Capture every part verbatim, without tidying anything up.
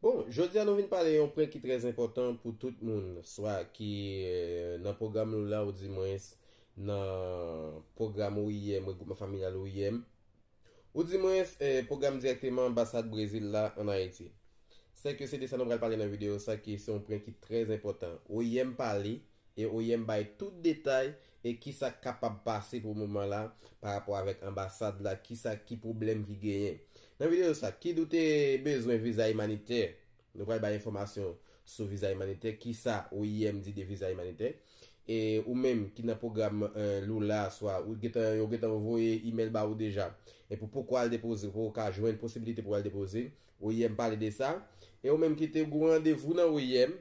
Bon, jodi a nou vin pale yon pwen ki trè enpòtan pou tout moun, swa ki eh, nan pwogram nou la, ou di mwens nan pwogram O I M, regroupman familyal O I M, ou di mwens eh, pwogram dirèkteman anbasad Brezil la ann Ayiti. Se ke se de sa nou pral pale nan videyo sa ki se yon pwen ki trè enpòtan. O I M pale e O I M bay tout detay e kisa k kapab pase pou moman la pa rapò avèk anbasad la, kisa ki pwoblèm ki genyen. Nan videyo sa, kid ou te bezwen viza imanitè, nou pral bay enfòmasyon sou viza imanitè, kisa O I M di de viza imanitè. E ou menm ki nan pwogram eh, Lula, swa ou gentan, yo gentan voye imèl ba ou deja. E pou poko al depoze, pou ou ka jwenn posibilite pou al depoze, O I M pale de sa. E ou menm ki te gen randevou nan O I M,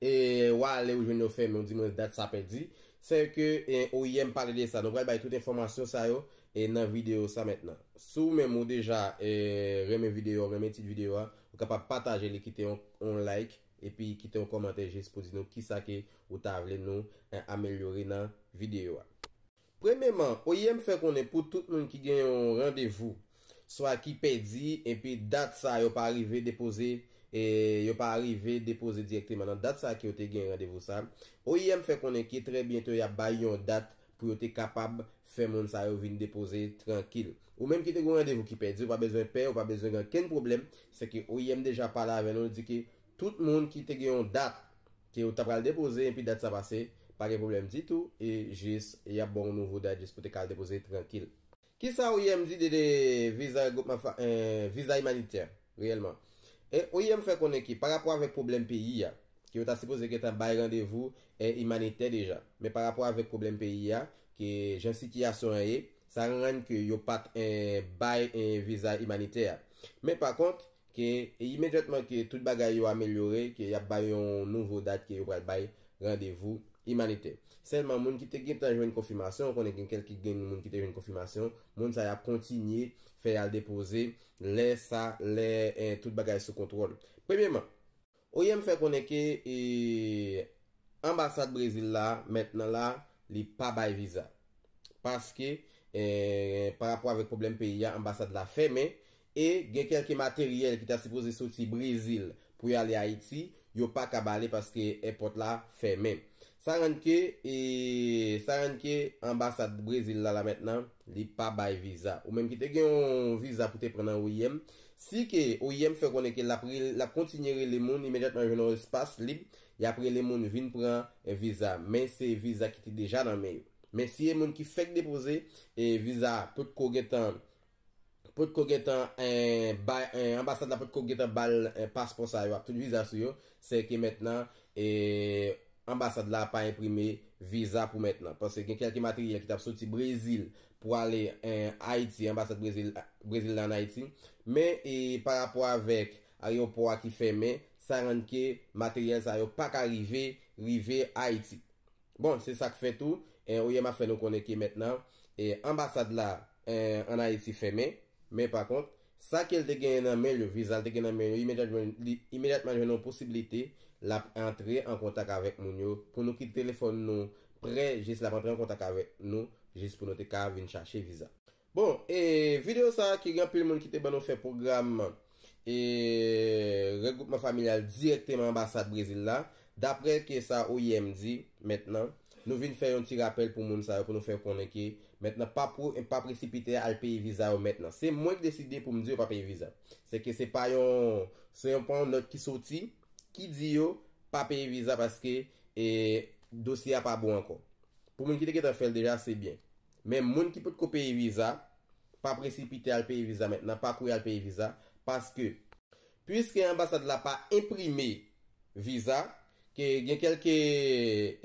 e w ale ou jwenn yo fèmen, ou di mwen dat sa pèdi. Se ke eh, O I M pale de sa. Nou pral bay tout enfòmasyon sa yo e nan videyo sa mentnan. Si w menm ou deja eh, renmen videyo, renmen tit videyo a, ou kapab pataje li, kite yon, yon like, epi kite yon kòmantè jis pou di nou kisa ke ou ta vle nou eh, amelyore nan videyo a. Premyeman, O I M fè konnen pou tout moun ki gen yon randevou, swa ki pèdi, epi dat sa yo pa rive depoze, e yo pa rive depoze dirèkteman nan dat sa ke yo te gen randevou sa, O I M fè konnen ke trè byento y ap bay yon dat pou yo te kapab fè moun sa yo vin depoze trankil. Ou menm ki te gen yon randevou ki pèdi, ou pa bezwen pè, ou pa bezwen gen okenn pwoblèm, se ke O I M deja pale avè nou, li di ke tout moun ki te gen yon dat ke ou ta pral depoze, epi dat sa pase, pa gen pwoblèm ditou, e jis, y ap ba w nouvo dat jis pou te ka al depoze trankil. Kisa O I M di de, de viza regroupman, eh, viza imanitè, reyèlman? E O I M fè konnen ke pa rapò avèk pwoblèm peyi a, ke yo ta sipoze gentan bay randevou eh, imanitè deja. Men pa rapò avèk pwoblèm peyi a, ke jan sitiyasyon an ye, sa rann ke yo pa t eh, bay eh, viza imanitè a. Men pa kont, ke imedyatman ke tout bagay yo amelyore, ke y ap bay yon nouvo dat ke yo pral bay randevou imanitè. Sèlman moun ki te gentan jwenn konfimasyon, ou konnen gen kèlke gen moun ki te jwenn konfimasyon, moun sa y ap kontinye fè y al depoze lè sa, lè eh, tout bagay sou kontwòl. Premyeman, O I M fè konnen ke eh, anbasad Brezil la, mentnan la, li pa bay viza. Paske, eh, pa rapò avèk pwoblèm peyi a, anbasad la fèmen, e gen kèlke materyèl ki ta sipoze soti Brezil pou y ale Ayiti, yo pa kab ale paske èpòt la fèmen. Sa rann ke, eh, sa rann ke anbasad Brezil la, la mentnan, li pa bay viza. Ou menm ki te gen yon viza pou te pran nan O I M, si ke O I M fè konnen ke l ap re- l ap kontinye rele moun, imedyatman jwenn yon espas lib, y ap rele moun vin pran eh, viza. Men se viza ki te deja nan men yo. Men si e moun ki fèk depoze, e viza potko gentan, potko gentan, eh, bay, eh, anbasad la potko gentan ba l eh, paspò sa yo ak tout viza sou yo, se ke mentnan, eh, anbasad la pa enprime viza pou mentnan. Paske gen kèlke materyèl ki t ap soti Brezil pou ale eh, Ayiti, anbasad Brezil, Brezil la ann Ayiti. Men e pa rapò avèk ayewopò a ki fèmen, sa rann ke materyèl sa yo pa ka rive, rive Ayiti. Bon, se sa k fè tou, eh, O I M ap fè nou konnen ke mentnan, eh, anbasad la eh, ann Ayiti fèmen, men pa kont, sa ke l te genyen nan men l yo, viza l te gen nan men l yo, imedyatman, li imedyatman jwenn yon posiblite, l ap antre an kontak avèk moun yo, pou nou kite telefòn nou prè, jis l ap antre an kontak avèk nou, jis pou nou te ka vin chache viza. Bon, e videyo sa a ki gen anpil moun ki te ban nou fè pwogram e regroupman familyal dirèkteman anbasad Brezil la, daprè ke sa O I M di mentnan, nou vin fè yon ti rapèl pou moun sa yo, pou nou fè konnen ke mentnan pa pou, pa presipite al peye viza yo mentnan. Se mwen ki deside pou m di yo pa peye viza. Se ke se pa yon, se yon, pa yon nòt ki soti, ki di yo pa peye viza paske e, dosye a pa bon ankò. Pou moun ki te gentan fè l deja, se byen. Men moun ki potko peye viza, pa presipite al peye viza mentnan, pa kouri al peye viza, paske, piske anbasad la pa enprime viza, ke gen kèlke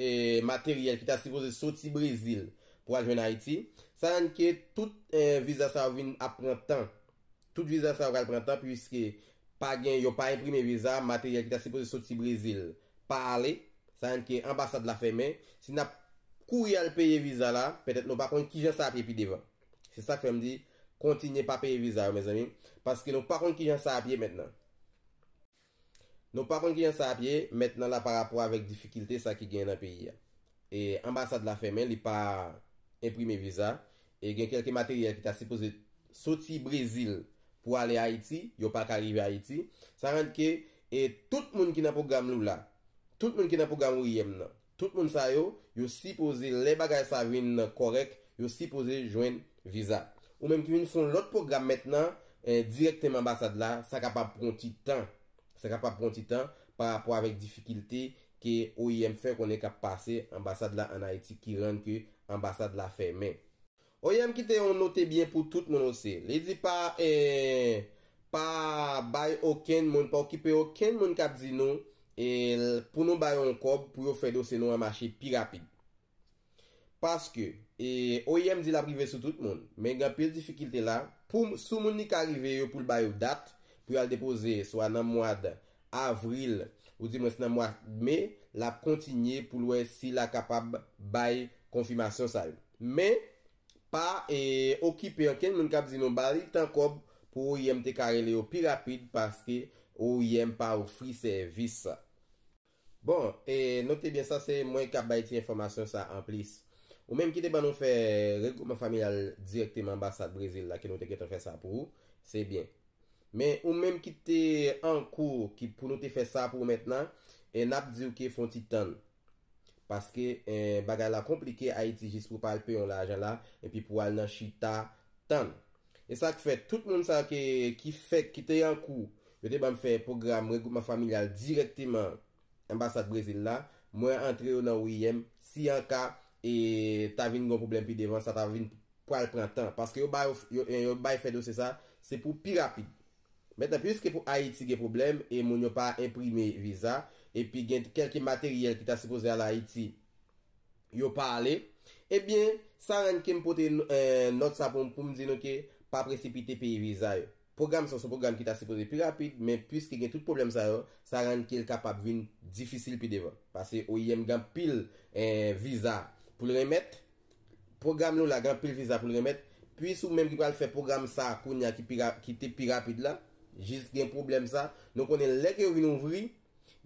eh, materyèl ki ta sipoze soti Brezil pou al jwenn Ayiti, sa rann ke tout eh, viza sa yo vin ap pran tan. Tout viza sa yo pral pran tan, piske pa gen, yo pa enprime viza, materyèl ki ta sipoze soti Brezil pa ale, sa rann ke anbasad la fèmen. Si n ap kouri al peye viza la, petèt nou pa konn kijan sa ap ye pi devan. Se sa k fè m di, kontinye pa peye viza yo, mezanmi, paske nou pa konn kijan sa ap ye mentnan. Nou pa konn kijan sa ap ye mentnan la pa rapò avèk difikilte sa ki genyen nan peyi a. E anbasad la fèmen, li pa enprime viza. E gen kèlke materyèl ki ta sipoze soti Brezil pou ale Ayiti, yo pa ka rive Ayiti. Sa rann ke, e, tout moun ki nan pwogram Lula, tout moun ki nan pwogram O I M nan, tout moun sa yo, yo sipoze, lè bagay sa vin kòrèk, yo sipoze jwenn viza. Ou menm ki vin fè yon lòt pwogram mentnan, e, dirèkteman anbasad la, sa kapab pran yon ti tan. Sa kapab pran yon ti tan pa rapò avèk difikilte ke O I M fè konnen k ap pase anbasad la ann Ayiti, ki rann ke anbasad la fèmen. O I M kite yon note byen pou tout moun osi. Li di pa, e, pa bay okenn moun, pa okipe okenn moun k ap di nou, e, pou nou ba yo yon kòb pou yo fè dosye nou an mache pi rapid. Paske, e, O I M di l ap rive sou tout moun, men gen anpil difikilte la. Pou, sou moun li ka rive yo pou l ba yo dat, pou y al depoze, swa nan mwa d avril, ou di mwens nan mwa me, l ap kontinye pou l wè si l a kapab bay konfimasyon sa yo. Men, pa, e, okipe ankenn moun k ap di nou ba li tan kòb pou O I M te ka rele yo pi rapid, paske O I M pa ofri sèvis sa. Bon, e, note byen sa, se mwen k ap bay ti enfòmasyon sa anplis. Ou menm ki te ban nou fè regwoupman familyal dirèkteman anbasad Brezil la, ke nou te gentan fè sa pou ou, se byen. Men ou menm ki te an kou, ki pou nou te fè sa pou ou mentnan, e n ap di w ke fè yon ti tann. Paske, e, bagay la konplike, Ayiti jis pou palpe yon lajan la, epi pou al nan chita tann. E sa k fè tout moun sa yo ke, ki fèk, ki te an kou, yo te ban m fè pwogram regwoupman familyal dirèkteman anbasad Brezil la, mwen antre yo nan O I M, si an ka, e, ta vin gen pwoblèm pi devan, sa ta vin pral pran tan. Paske yo bay, yo, yo bay fè dosye sa, se pou pi rapid. Mentnan, piske pou Ayiti gen pwoblèm, e moun yo pa enprime viza, epi gen kèlke materyèl ki ta sipoze al Ayiti, yo pa ale, ebyen, sa rann ke m pote, e, nòt sa pou, pou m di nou ke pa presipite peye viza yo. Pwogram sa se yon pwogram ki ta sipoze pi rapid, men piske gen tout pwoblèm sa yo, sa rann ke l kapab vin difisil pi devan. Paske O I M gen anpil, e, viza pou l remèt. Pwogram nou la gen anpil viza pou l remèt. Pwis ou menm ki pral fè pwogram sa kounye a ki pi ra-, ki te pi rapid la, jis gen pwoblèm sa. Nou konnen lè ke yo vin ouvri,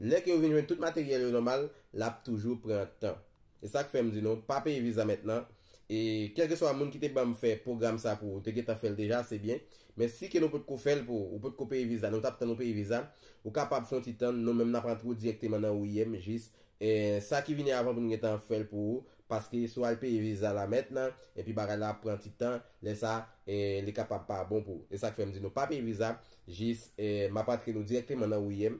lè ke yo vin jwenn tout materyèl yo nòmal, l ap toujou pran tan. E sa k fè m di nou, pa peye viza mentnan. E kèlkeswa moun ki te ban m fè pwogram sa pou ou, te gentan fè l deja, se byen. Men si ke nou potko fè l pou ou, ou potko peye viza, nou t ap tann ou peye viza, ou kapab fè yon ti tann, nou menm n ap antre w dirèkteman nan O I M, jis, e, sa ki vini avan pou nou gentan fè l pou ou, paske si w al peye viza la mentnan, epi bagay la ap pran ti tan, lè sa, e, li kapab pa bon pou ou. E sa k fè m di nou pa peye viza, jis, e, m ap antre nou dirèkteman nan O I M.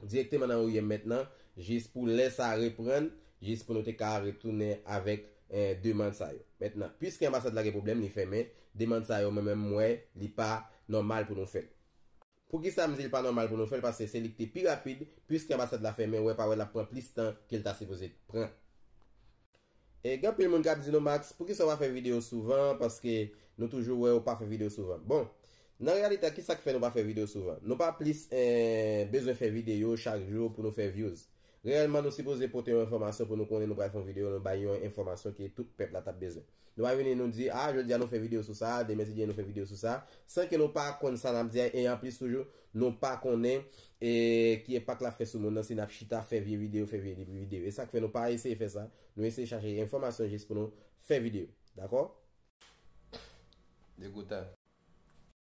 Dirèkteman nan O I M mentnan, jis pou lè sa reprann, jis pou nou te ka retounen avèk, e, demann sa yo. Mentnan, piske anbasad la gen pwoblèm, li fèmen, demann sa yo, mwen menm, m wè, li pa nòmal pou nou fè l. Poukisa m di l pa nòmal pou nou fè l? Paske se li ki te pi rapid, piske anbasad la fèmen, wè pa wè l ap pran plis tan ke l ta sipoze pran. E gen anpil moun k ap di nou, Max, poukisa w pa fè videyo souvan? Paske nou toujou wè ou pa fè videyo souvan. Bon, nan reyalite a, kisa k fè nou pa fè videyo souvan? Nou pa plis, eh, bezwen fè videyo chak jou pou nou fè views. Reyèlman, nou sipoze pote yon enfòmasyon pou nou konnen nou pral fè yon videyo, nou bay yon enfòmasyon ke tout pèp la t ap bezwen. Nou pa vini nou di, a, jodi a nou fè videyo sou sa, demen si Dye nou fè videyo sou sa, san ke nou pa konn sa n ap di a, e anplis toujou, nou pa konnen, e, ki enpak l ap fè sou moun nan si n ap chita fè vye videyo, fè vye videyo. E sa k fè nou pa eseye fè sa, nou eseye chache enfòmasyon jis pou nou fè videyo. Dakò? Degoutan.